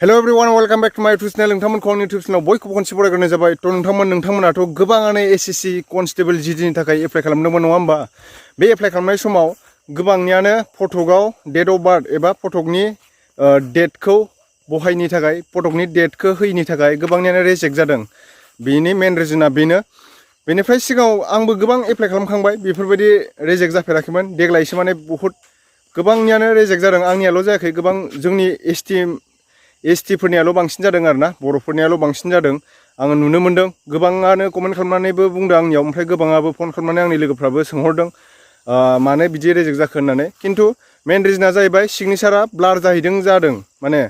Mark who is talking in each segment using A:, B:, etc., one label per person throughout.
A: Hello everyone, welcome back to my YouTube channel. नोंथांमोनखौ आंनि YouTube channel बयखौबो खनसे बरायग्रोनाय जाबाय। नोंथांमोनाथ' गोबाङानो SSC कनस्टेबल GD नि थाखाय एप्लाइ खालामदोंमोन नङा होमबा? बे एप्लाइ खालामनाय समाव गोबांनियानो फटकआव डेट अफ बार्थ एबा फटकनि डेटखौ बहायनि थाखाय फटकनि डेटखौ होयिनि थाखाय गोबांनियानो रिजेक्ट जादों। बेनि मेन रिजनआ बेनो। बेनिफ्राय सिगाङाव आंबो गोबां एप्लाइ खालामखांबाय, बेफोरबायदि रिजेक्ट जाफेराखैमोन। देग्लायसो माने बहुत गोबांनियानो रिजेक्ट जादों। आंनियाल' जायाखै, गोबां जोंनि ST फोरनियाल' बांसिन जादों आरोना, बर'फोरनियाल' बांसिन जादों। आङो नुनो मोन्दों गोबाङानो कमेन्ट खालामनानैबो बुंदों आंनियाव, ओमफ्राय गोबाङाबो फन खालामनानै आंनि लोगोफ्राबो सोंहरदों मानो बिदि रिजेक्ट जाखो होननानै। खिन्थु मेन रिजनआ जाहैबाय सिगनेसारा ब्लार जादों माने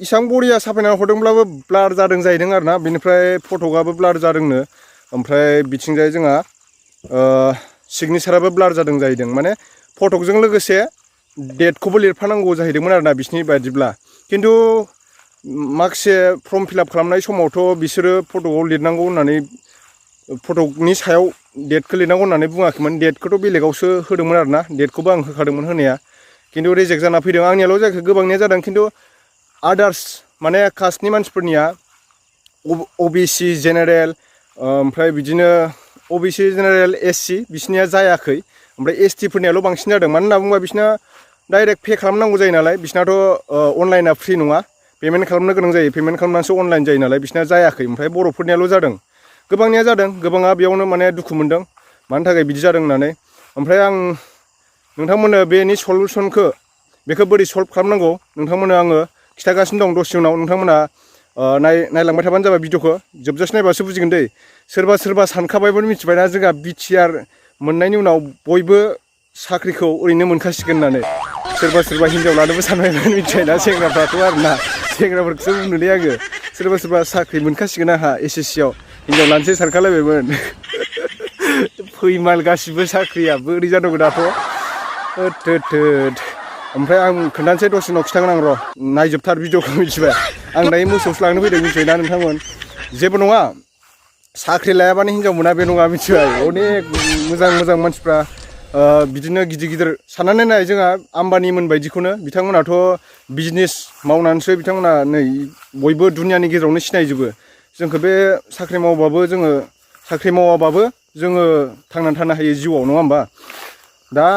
A: इसां बरिया साफायना हरदोंब्लाबो ब्लार जादों जाहैदों आरोना। बेनिफ्राय फटकआबो ब्लार जादोंनो, ओमफ्राय बिथिंजाय जोंहा सिगनेसाराबो ब्लार जादों जाहैदों। माने फटकजों लोगोसे डेटखौबो लिरफानांगौ जाहैदोंमोन आरोना बिसिनि बायदिब्ला। खिन्थु माखासे फर्म फिलआप खालामनाय समावथ' बिसोरो फटकआव लिरनांगौ होननानै फटकनि सायाव डेटखौ लिरनांगौ होननानै बुङाखैमोन। डेटखौथ' बेलेगावसो होदोंमोन आरोना, डेटखौबो आं होखादोंमोन होनाया। खिन्थु रिजेक्ट जाना फैदों। आंनियाल' जायाखै, गोबांनिया जादों। खिन्थु आदार्स माने कास्टनि मानसिफोरनिया OBC जेनेरेल, ओमफ्राय बिदिनो OBC जेनेरेल SC बिसोरनिया जायाखै। ओमफ्राय ST फोरनियाल' बांसिन जादों। मानो होनना बुङोबा बिसोरना डाइरेक्ट पे खालामनांगौ जायो नालाय, बिसोरनाथ' अनलाइना फ्रि नङा, पेमेन्ट खालामनो गोनां जायो। पेमेन्ट खालामनानैसो अनलाइन जायो नालाय, बिसोरना जायाखै। ओमफ्राय बर'फोरनियाल' जादों। गोबांनिया जादों, गोबाङा बेयावनो माने दुखु मोनदों मानि थाखाय बिदि जादों होननानै। ओमफ्राय आं नोंथांमोननो बेनि सलुसनखौ बेखौ बोरै सल्भ खालामनांगौ नोंथांमोननो आङो खिथागासिनो दं। दसे उनाव नोंथांमोना नायलांबाय थाबानो जाबाय भिडिअखौ। जोबजासे नायबासो बुजिगोन दै। सोरबा सानखाबायबो मिथिबायना जोंहा BTR मोननायनि उनाव बयबो साख्रिखौ ओरैनो मोनखासिगोन होननानै। सोरबा हिनजाव लानोबो सानबायमोन, मिथिबायना सेंग्राफ्राथ' आरोना, सेंग्राफोरखौसो बुंदोंलै आङो। सोरबा साख्रि मोनखासिगोन आंहा SSC आव, हिनजाव लानोसै सानखालायबायमोन। फैमाल गासिबो साख्रिया बोरै जानांगौ दाथ'। ओमफ्राय आं खोन्थानोसै, दसे उनाव खिथागोन आं। र' नायजोबथार भिडिअखौ, मिथिबाय? आं दायो मोसौसो लांनो फैदों, मिथिबायना नोंथांमोन? जेबो नङा, साख्रि लायाबानो हिनजाव मोना बे नङा, मिथिबाय? अनेक मोजां मानसिफ्रा बिदिनो गिदिर साननानै नाय, जोंहा आम्बानिमोन बायदिखौनो बिथांमोनाथ' बिजनेस मावनानैसो बिथांमोना नै बयबो दुनियानि गेजेरावनो सिनायजोबो। जोंखौ बे साख्रि मावाबाबो जोङो थांनानै थानो हायो जिउआव, नङा होमबा? दा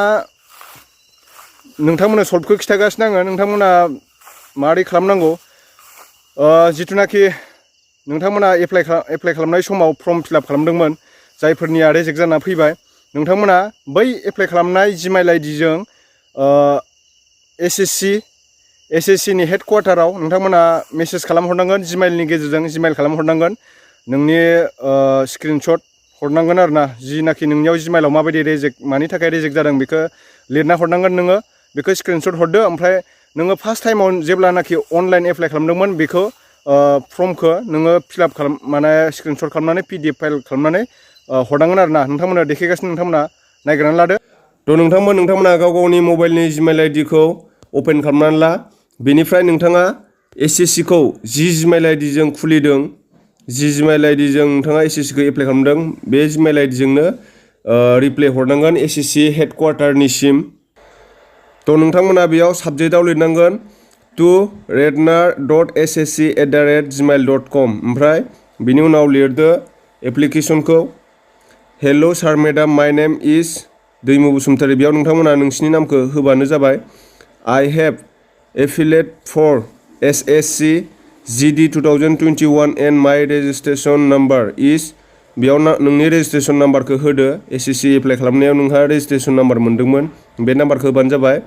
A: नोंथांमोननो सल्भखौ खिथागासिनो आङो। नोंथांमोना मारै खालामनांगौ, जिथुनाखि नोंथांमोना एप्लाइ खालामनाय समाव फर्म फिलआप खालामदोंमोन, जायफोरनिया रिजेक्ट जाना फैबाय, नोंथांमोना बै एप्लाइ खालामनाय जिमेल आइडिजों SSC नि हेडक्वार्टाराव नोंथांमोना मेसेज खालामहरनांगोन। जिमेलनि गेजेरजों जिमेल खालामहरनांगोन, नोंनि स्क्रिनशट हरनांगोन आरोना, जिनाखि नोंनियाव जिमेलाव माबायदि मानि थाखाय रिजेक्ट जादों बेखौ लिरना हरनांगोन। नोङो बेखौ स्क्रिनशट हरदो। ओमफ्राय नोङो फार्स्ट टाइमाव जेब्लानाखि अनलाइन एप्लाइ खालामदोंमोन, बेखौ फर्मखौ नोङो फिलआप माने स्क्रिनशट खालामनानै PDF फाइल खालामनानै हरनांगोन आरोना। नोंथांमोना देखायगासिनो, नोंथांमोना नायग्रोनानै लादो। नोंथांमोना गाव गावनि मबाइलनि जिमेल आइडिखौ अपेन खालामनानै ला। बेनिफ्राय नोंथाङा SSCखौ जि जिमेल आइडिजों खुलिदों, जि जिमेल आइडिजों नोंथाङा SSCखौ एप्लाइ खालामदों, बे जिमेल आइडिजोंनो रिप्लाइ हरनांगोन SSC हेडक्वार्टारनिसिम। नोंथांमोना बेयाव साबजेक्टआव लिरनांगोन to rednar.ssc@gmail.com। ओमफ्राय बिनि उनाव लिरदो एप्लिकेसनखौ, हेल' सार मेडाम माइ नेम इज दैमु बसुमतारी। बेयाव नोंथांमोना नोंसिनि नामखौ होबानो जाबाय। I have applied for SSC GD 2021 and my registration number is। बेयाव नोंनि रेजिस्ट्रेसन नाम्बारखौ होदो। SSC एप्लाइ खालामनायाव नोंहा रेजिस्ट्रेसन नाम्बार मोन्दोंमोन, बे नाम्बारखौ होबानो जाबाय।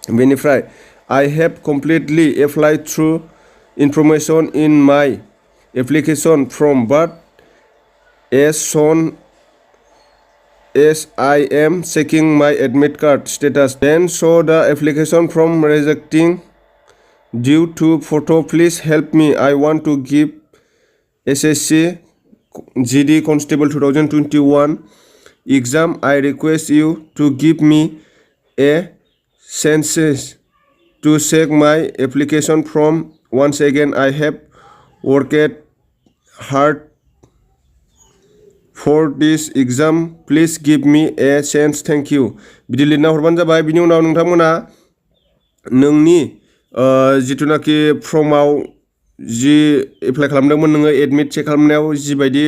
A: बेनिफ्राय I have completely applied through information in my application form but as soon as I am checking my admit card status then show the application form rejecting due to photo. Please help me. I want to give SSC GD Constable 2021 exam. I request you to give me a chance to check my application form once again. I have worked hard for this exam. Please give me a chance. Thank you. बिदि लिरना हरबानो जाबाय। बिनि उनाव नोंथांमोना नोंनि
B: जिथुनाखि फर्माव जि apply खालामदोंमोन नोङो एडमिट चेक खालामनायाव जिबायदि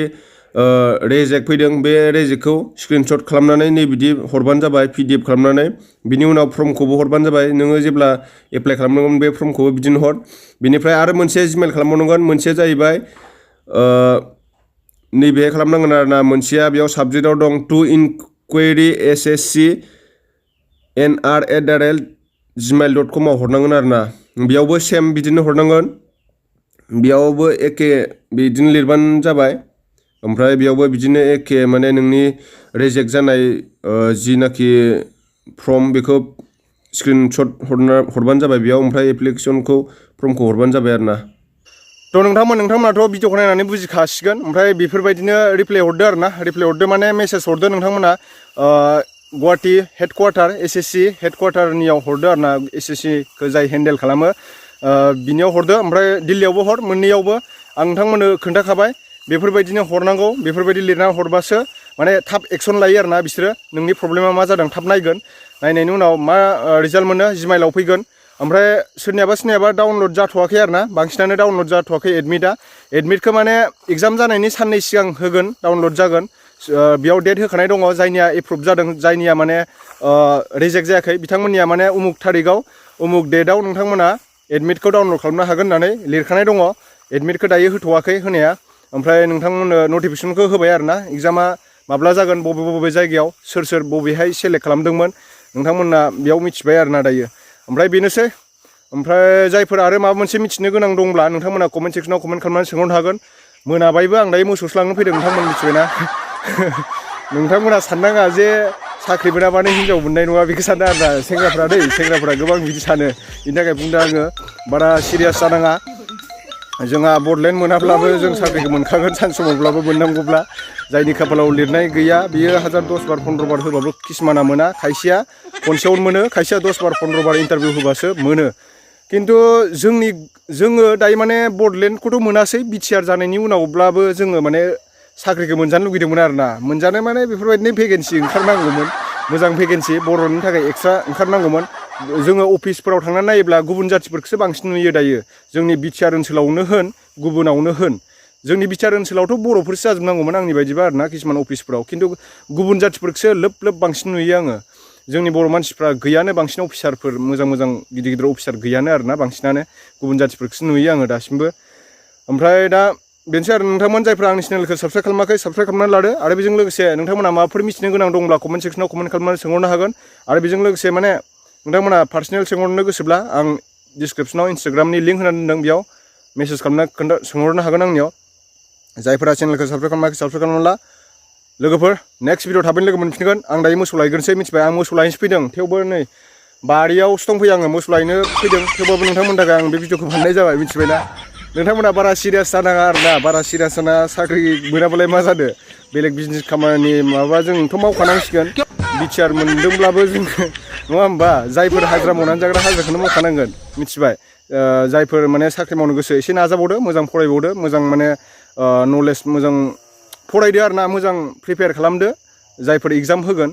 B: रेजेक्ट फैदों बे रेजेक्टखौ स्क्रिनशट खालामनानै नैबिदि हरबानो जाबाय PDF खालामनानै बिनि उनाव फर्मखौबो हरबानो जाबाय नोङो जेब्ला एप्लाइ खालामदोंमोन बे फर्मखौबो बिदिनो हर बिनिफ्राय आरो मोनसे जिमेल खालामबावनांगोन मोनसेया जाहैबाय नैबे खालामनांगोन आरोना मोनसेया बेयाव साबजेक्टआव दं टु इनकुवेरि SSC nr@gmail.com आव हरनांगोन आरोना बेयावबो सेम बिदिनो हरनांगोन बेयावबो एखे बिदिनो लिरबानो जाबाय ओमफ्राय बेयावबो बिदिनो एखे माने नोंनि रिजेक्ट जानाय जिनाखि फर्म बेखौ स्क्रिनशट हरबानो जाबाय बेयाव ओमफ्राय एप्लिकेशनखौ फर्मखौ हरबानो जाबाय आरोना
A: थ' नोंथांमोनाथ' भिडिअखौ नायनानै बुजिखासिगोन ओमफ्राय बेफोरबायदिनो रिप्लाइ हरदो आरोना रिप्लाइ हरदो माने मेसेज हरदो नोंथांमोना गुवाहाटी हेडक्वार्टार SSC हेडक्वार्टारनियाव हरदो आरोना SSCखौ जाय हेन्डेल खालामो बिनियाव हरदो ओमफ्राय दिल्लीयावबो हर मोननैयावबो आं नोंथांमोननो खोन्थाखाबाय बेफोरबायदिनो हरनांगौ बेफोरबायदि लिरना हरबासो माने थाब एक्सन लायो आरोना बिसोरो नोंनि प्रब्लेमा मा जादों थाब नायगोन नायनायनि उनाव मा रिजाल्ट मोनो जिमेलाव फैगोन ओमफ्राय सोरनियाबा डाउनलड जाथ'वाखै आरोना बांसिनानो डाउनलड जाथ'वाखै एडमिटखौ माने एग्जाम जानायनि साननै सिगां होगोन डाउनलड जागोन बेयाव डेट होखानाय दङ जायनिया एप्रुभ जादों जायनिया माने रिजेक्ट जायाखै बिथांमोननिया माने उमुक थारिखआव उमुक डेटआव नोंथांमोना एडमिटखौ डाउनलड खालामनो हागोन होननानै लिरखानाय दङ एडमिटखौ दायो होथ'वाखै होनाया ओमफ्राय नोंथांमोननो नटिफिकेसनखौ होबाय आरोना एग्जामा माब्ला जागोन बबे जायगायाव सोर बबेहाय सेलेक्ट खालामदोंमोन नोंथांमोनना बेयाव मिथिबाय आरोना दायो ओमफ्राय बेनोसै ओमफ्राय जायफोर आरो माबा मोनसे मिथिनो गोनां दंब्ला नोंथांमोना कमेन्ट सेक्सनाव कमेन्ट खालामनानै सोंहरनो हागोन मोनाबायबो आं दायो मोसौसो लांनो फैदों नोंथांमोन मिथिबायना नोंथांमोना साननाङा जे साख्रि मोनाबानो हिनजाव मोननाय नङा बेखौ सानो आरोना सेंग्राफोरा गोबां बिदि सानो बिनि थाखाय बुंदों आङो बारा सिरियास जानाङा जोंहा बडलेण्ड मोनाब्लाबो जों साख्रिखौ मोनखागोन सानसे समावब्लाबो मोननांगौब्ला जायनि खाफालाव लिरनाय गैया बियो 1000 10 बार 15 बार होबाबो किसुमाना मोना खायसेया खनसेयावनो मोनो खायसेया 10 बार 15 बार इन्टारभिउ होबासो मोनो खिन्थु जोङो दायो माने बडलेण्डखौथ' मोनासै बिटिआर जानायनि उनावब्लाबो जोङो माने साख्रिखौ मोनजानो लुगैदोंमोन आरोना मोनजानो माने बेफोरबायदिनो भेकेन्सि ओंखारनांगौमोन मोजां भेकेन्सि बर'नि थाखाय एक्सट्रा ओंखारनांगौमोन जोङो अफिसफोराव थांनानै नायोब्ला गुबुन जातिफोरखौसो बांसिन नुयो दायो जोंनि बिटिआर ओनसोलावनो होन गुबुनावनो होन जोंनि बिटिआर ओनसोलावथ' बर'फोरसो जाजोबनांगौमोन आंनि बायदिबा आरोना किसुमान अफिसफोराव खिन्थु गुबुन जातिफोरखौसो लोब बांसिन नुयो आङो जोंनि बर' मानसिफ्रा गैयानो बांसिन अफिसारफोर मोजां गिदिर अफिसार गैयानो आरोना बांसिनानो गुबुन जातिफोरखौसो नुयो आङो दासिमबो ओमफ्राय दा बेनोसै आरो नोंथांमोन जायफ्रा आंनि चेनेलखौ साबस्क्राइब खालामाखै साबस्क्राइब खालामनानै लादो आरो बेजों लोगोसे नोंथांमोना माबाफोर मिथिनो गोनां दंब्ला कमेन्ट सेक्सनाव कमेन्ट खालामनानै सोंहरनो हागोन आरो बेजों लोगोसे माने नोंथांमोना पार्सनेल सोंहरनो गोसोब्ला आं डिसक्रिपसनाव इन्सटाग्रामनि लिंक होनानै दोनदों बेयाव मेसेज खालामना सोंहरनो हागोन आंनियाव जायफोरा चेनेलखौ साबस्क्राइब खालामाखै साबस्क्राइब खालामना ला लोगोफोर नेक्स्ट भिडिअ थाबैनो लोगो मोनफिनगोन आं दायो मोसौ लायग्रोनोसै मिथिबाय आं मोसौ लायनोसो फैदों थेवबो नै बारियावसो दंफैयो आङो मोसौ लायनो फैदों थेवबाबो नोंथांमोननि थाखाय आं बे भिडिअखौ बानायनाय जाबाय मिथिबायना नोंथांमोना बारा सिरियास जानाङा आरोना बारा सिरियास जाना साख्रि मोनाबालाय मा जादो बेलेग बिजनेस खामानि माबा जोंथ' मावखानांसिगोन बिटिआर मोनदोंब्लाबो जों नङा होमबा जायफोर हाजिरा मावनानै जाग्रा हाजिराखौनो मावखानांगोन मिथिबाय जायफोर माने साख्रि मावनो गोसो एसे नाजाबावदो मोजां फरायबावदो मोजां माने नलेज मोजां फरायदो आरोना मोजां प्रिपेयार खालामदो जायफोर एग्जाम होगोन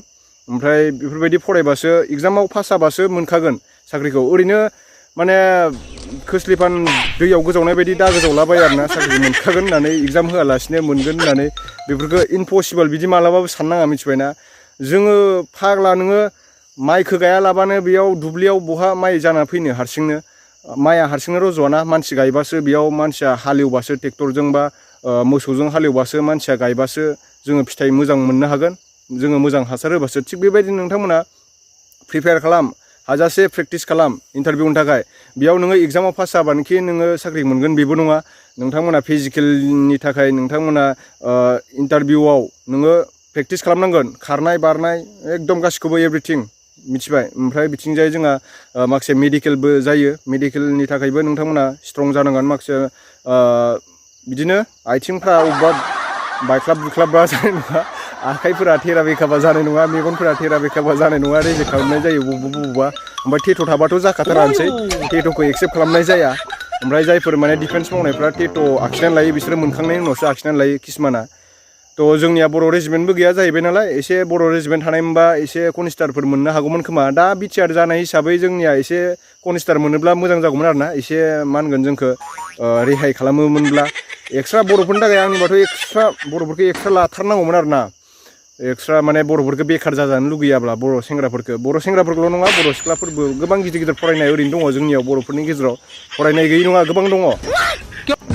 A: ओमफ्राय बेफोरबायदि फरायबासो एग्जामाव पास जाबासो मोनखागोन साख्रिखौ ओरैनो माने खोस्लिफान दैयाव गोजावनाय बायदि दा गोजावलाबाय आरोना साख्रि मोनखागोन होननानै एग्जाम होआलासिनो मोनगोन होननानै बेफोरखौ इम्पसिबल बिदि मालाबाबो साननाङा मिथिबायना जोङो फाग्ला नोङो माइखौ गायालाबानो बेयाव दुब्लियाव बहा माइ जाना फैनो हारसिंनो माइआ हारसिंनो रज'आना मानसि गायबासो बेयाव मानसिया हालेवबासो ट्रेक्टरजों बा मोसौजों हालेवबासो मानसिया गायबासो जोङो फिथाइ मोजां मोननो हागोन जोङो मोजां हासार होबासो थिग बेबायदिनो नोंथांमोना प्रिपेयार खालाम हाजासे प्रेक्टिस खालाम इन्टारभिउनि थाखाय बेयाव नोङो एग्जामाव पास जाबानोखि नोङो साख्रि मोनगोन बेबो नङा नोंथांमोना फिजिकेलनि थाखाय नोंथांमोना इन्टारभिउआव नोङो प्रेक्टिस खालामनांगोन खारनाय बारनाय एकदम गासिखौबो एभ्रिथिं मिथिबाय ओमफ्राय बिथिंजाय जोंहा माखासे मेडिकेलबो जायो मेडिकेलनि थाखायबो नोंथांमोना स्ट्रं जानांगोन माखासे बिदिनो आथिंफ्रा अबेबा बायख्लाब बुख्लाबबा जानाय नङा आखाइफोरा थेरा बेखाबा जानाय नङा मेगनफोरा थेरा बेखाबा जानाय नङा रेजेक्ट खालामनाय जायो बबेबा ओमफ्राय टेट' थाबाथ' जाखाथारानोसै टेट'खौ एक्सेप्ट खालामनाय जाया ओमफ्राय जायफोर माने डिफेन्स मावनायफ्रा टेट' आखिनानै लायो बिसोरो मोनखांनायनि उनावसो आखिनानै लायो किसुमाना थ' जोंनिया बर' रेजिमेन्टबो गैया जाहैबाय नालाय एसे बर' रेजिमेन्ट थानायमोनबा एसे कनिस्टारफोर मोननो हागौमोन खोमा दा बिटिआर जानाय हिसाबै जोंनिया एसे कनिस्टार मोनोब्ला मोजां जागौमोन आरोना एसे मा होनगोन जोंखौ रेहाय खालामोमोनब्ला एक्सट्रा बर'फोरनि थाखाय आंनिबाथ' एक्सट्रा बर'फोरखौ एक्सट्रा लाथारनांगौमोन आरोना एक्सट्रा माने बर'फोरखौ बेखार जाजानो लुगैयाब्ला बर' सेंग्राफोरखौल' नङा बर' सिख्लाफोरबो गोबां गिदिर गिदिर फरायनाय ओरैनो दङ जोंनियाव बर'फोरनि गेजेराव फरायनाय गैयै नङा गोबां दङ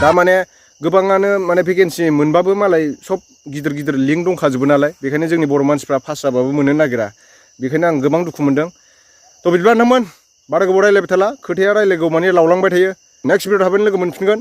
A: दा माने गोबाङानो माने भेकेन्सि मोनबाबो मालाय सब गिदिर गिदिर लिंक दंखाजोबो नालाय बेखायनो जोंनि बर' मानसिफ्रा पास जाबाबो मोननो नागिरा बेखायनो आं गोबां दुखु मोनदों थ' बिदिब्ला नोंथांमोन बारा गोबाव रायलायबाय थाला खोथाया रायलायगौ माने लावलांबाय थायो नेक्स्ट भिडिअ' थाबैनो लोगो मोनफिनगोन